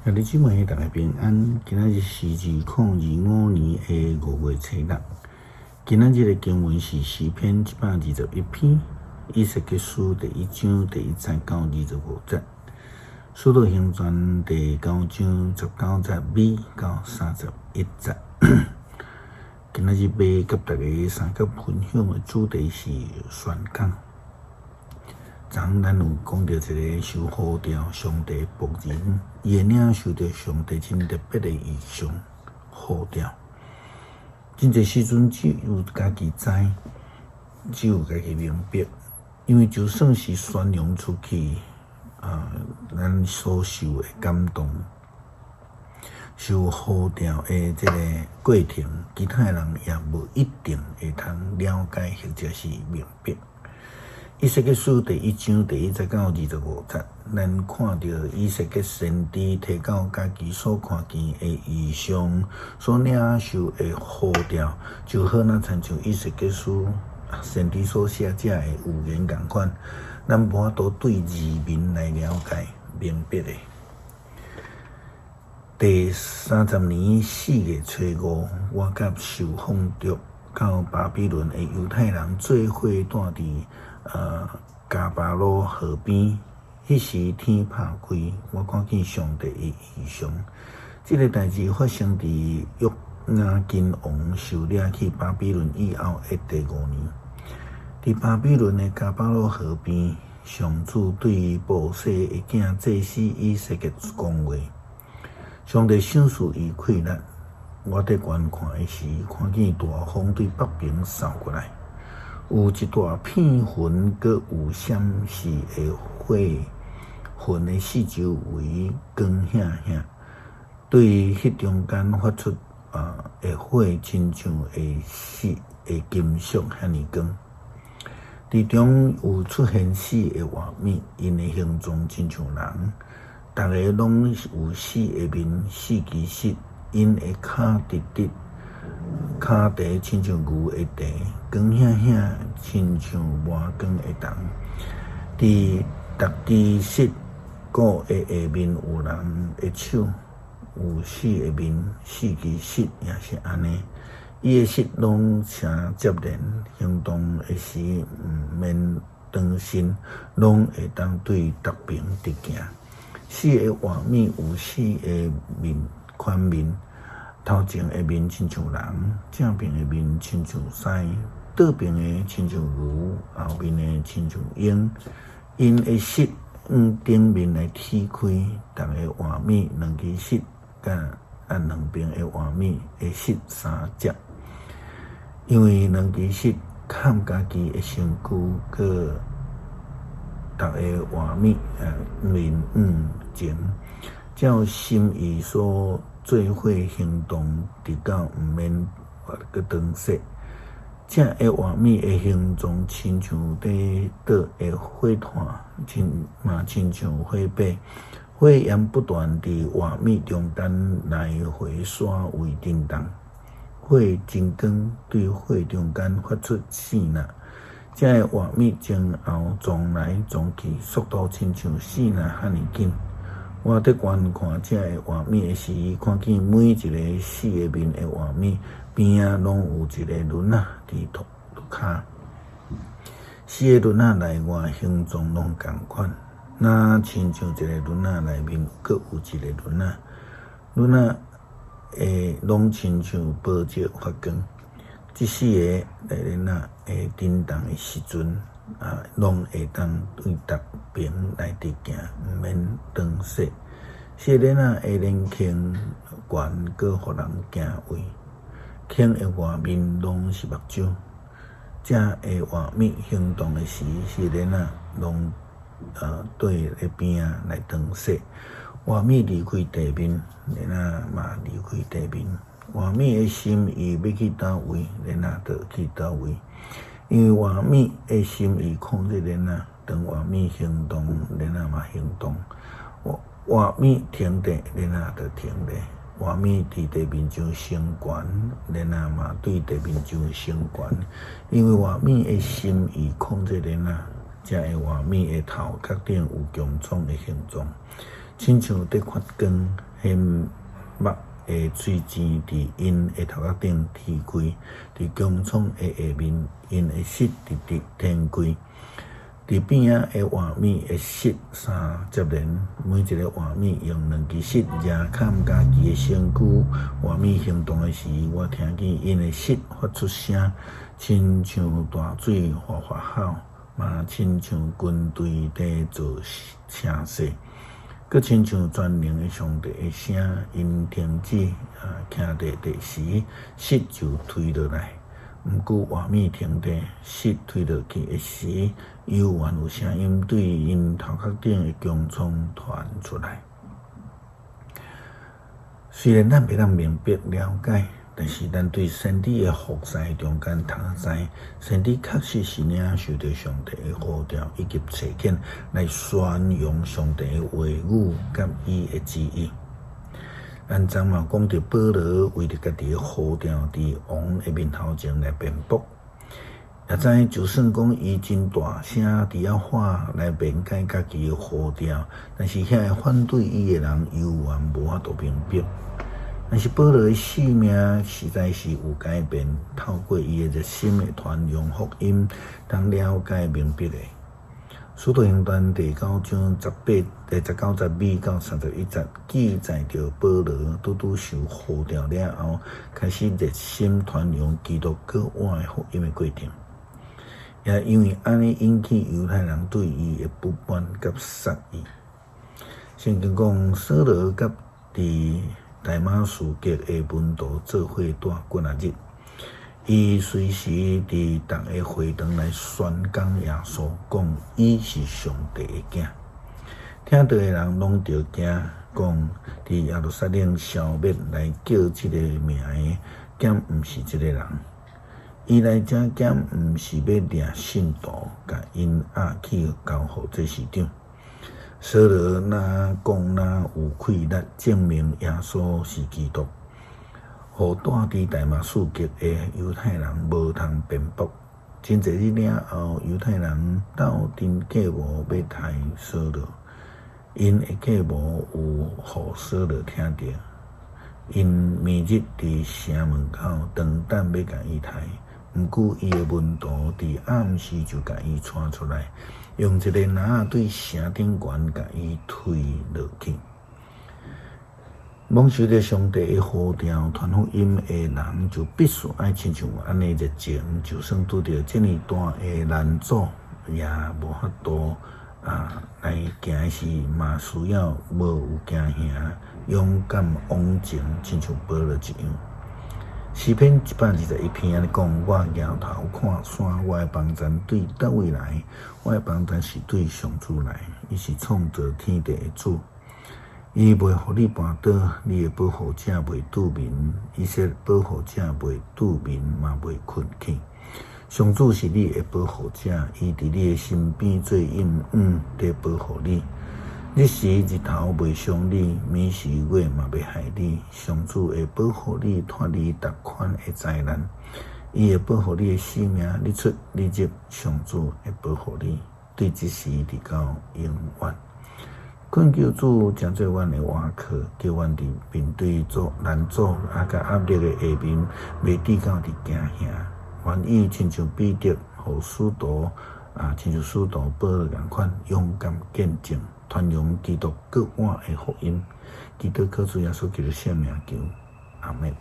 兄弟姊妹，大家平安。今仔日是2025年的5月初6。今仔日的經文是詩篇121篇，以西結書第一章第一節到25節，使徒行傳第九章19節尾到31節。今仔日欲佮大家相佮分享的主題是宣講。昨昏咱有講著一个受呼召上帝僕人，伊會領受著上帝真特別的異象呼召。真濟時陣只有家己知，只有家己明白，因為就算是宣揚出去，啊，咱所受的感動、受呼召的這个過程，其他的人也無一定會通了解或者是明白。以西結書第一章第一節到25節，咱看著以西結先知提到家己所看見的異象，所領受的呼召，就好若親像以西結書先知所寫這个預言仝款，咱無法度對字面來了解明白的。第三十年4月初五，我佮受放逐到巴比倫的猶太人做伙住佇迦巴羅河邊。彼時天拍開，我看見上帝的異象。這个代誌發生佇約雅斤王受掠去巴比倫以後的第五年。佇巴比倫的迦巴羅河邊，上主對波西的囝祭司以西結講話。上帝賞賜伊氣力。我佇觀看的時，看見大風對北爿掃過來。有一大片雲，閣有閃爍的火，雲的四周圍光顯顯，對彼中間發出的火，親像會死的金屬遐爾光。佇中有出現四个活物，𪜶的形狀親像人，逐个攏有四个面、四支翼，𪜶的跤直直。跤蹄親像牛的蹄，光顯顯親像磨光的銅。佇逐支翼股的下面有人的手，有四个面、四支翼也是按呢。伊的翼攏成接連，行動的時毋免轉身，攏會當對逐爿直行。四个活物有四个面款面。頭前的面親像人，正爿的面親像獅，倒爿的親像牛，後面的親像鷹。𪜶的翼向頂面來踢開，逐个活物兩支翼，佮按兩爿的活物的翼相接，因為兩支翼崁家己的身軀，閣逐个活物面向前，照心意所做伙行動，直到毋免閣轉說。這个活物的形狀親像佇倒的火炭，親嘛親像火把，火焰不斷佇活物中間來回徙位振動，火真光對火中間發出爍爁。這个活物前後撞來撞去，速度親像爍爁遐爾緊。我佇觀看這个活物的時，看見每一个四个面的活物邊仔攏有一个輪仔佇塗跤。四个輪仔內外形狀攏仝款，若親像一个輪仔內面閣有一个輪仔，輪仔的攏親像寶石發光。這四个輪仔會振動的時陣，啊，攏會當對逐爿來直行，毋免轉說。四个輪仔的連圈懸，閣予人驚畏。圈的外面攏是目睭。這个活物行動的時，四个輪仔攏對咧邊仔來轉說。活物離開地面，輪仔嘛離開地面。活物的心意欲去佗位，輪仔就去佗位。因為活物的心意控制輪仔，當活物行動，輪仔嘛行動。活物停佇，輪仔就停佇。活物佇地面上升懸，輪仔嘛對地面上升懸。因為活物的心意控制輪仔，這个活物的頭殼頂有強壯的形狀，親像佇發光。彼彼木的水井佇𪜶的頭殼頂天開，佇穹蒼的下面，𪜶的室直直天開。佇邊仔的活物的翼三接連，每一个活物用兩支翼遮崁家己的身軀。活物行動的時，我聽見𪜶的翼發出聲，親像大水嘩嘩吼，嘛親像軍隊佇做聲勢，閣親像全能的上帝的聲。𪜶停止啊，徛佇地時，翼就推落來。毋過活物停佇，翼推落去的時，猶原有聲音對𪜶頭殼頂的穹蒼傳出來。雖然咱袂當明白了解，但是咱對先知的服侍中間通知，先知確實是領受著上帝的呼召以及差遣，來宣揚上帝的話語佮伊的旨意。咱昨嘛講著保羅為著家己的呼召，佇王的面頭前來辯駁，也知就算講伊真大聲佇遐喊來辯解家己的呼召，但是遐个反對伊的人猶原無法度明白。但是保羅的生命實在是有改變，透過伊的熱心的傳揚福音，通了解明白的。使徒行傳第九章18、19節2到31節記載著保羅拄拄受呼召了後，開始熱心傳揚基督閣活的福音的過程。也因為按呢引起猶太人對伊的不滿佮殺意。聖經講，掃羅佮佇大馬士革的門徒做伙蹛幾若日。伊隨時佇逐个會堂來宣講耶穌，講伊是上帝的囝。聽著的人攏著驚，講佇耶路撒冷消滅來叫這个名的，敢毋是這个人？伊來遮敢毋是欲掠信徒，共𪜶押去交予祭司長？掃羅若講若有氣力證明耶穌是基督，予蹛佇大馬士革的猶太人無通辯駁。真濟日了後，猶太人鬥陣計謀欲刣掃羅，𪜶的計謀有予掃羅聽著，𪜶暝日佇城門口當等欲共伊刣。毋過伊的門徒佇暗時就共伊帶出來，用一个籃仔對城頂懸共伊推落去。蒙受著上帝的呼召傳福音的人，就必須愛親像按呢熱情，就算拄著遮爾大的難阻，也無法度啊來行時，嘛需要無有驚嚇，勇敢往前，親像保羅一樣。詩篇121篇按呢講：我舉頭看山，我的幫贊對佗位來？我的幫贊是對上主來，伊是創造天地的主。伊袂予你絆倒，你的保護者袂拄眠，伊說保護者袂拄眠，嘛袂睏去。上主是你的保護者，伊佇你的身邊做蔭影，佇保護你。日時日頭袂傷你，暝時月嘛袂害你。上主會保護你脫離逐款的災難，伊會保護你的性命，你出你入，上主會保護你，對這時直到永遠。懇求主成做阮的倚靠，叫阮佇面對阻難阻啊佮壓力的下面，袂至到佇驚嚇。願意親像彼得予使徒啊，親像使徒保羅仝款，勇敢見證，傳揚基督閣活的福音。祈禱靠主耶穌基督聖名求，阿們。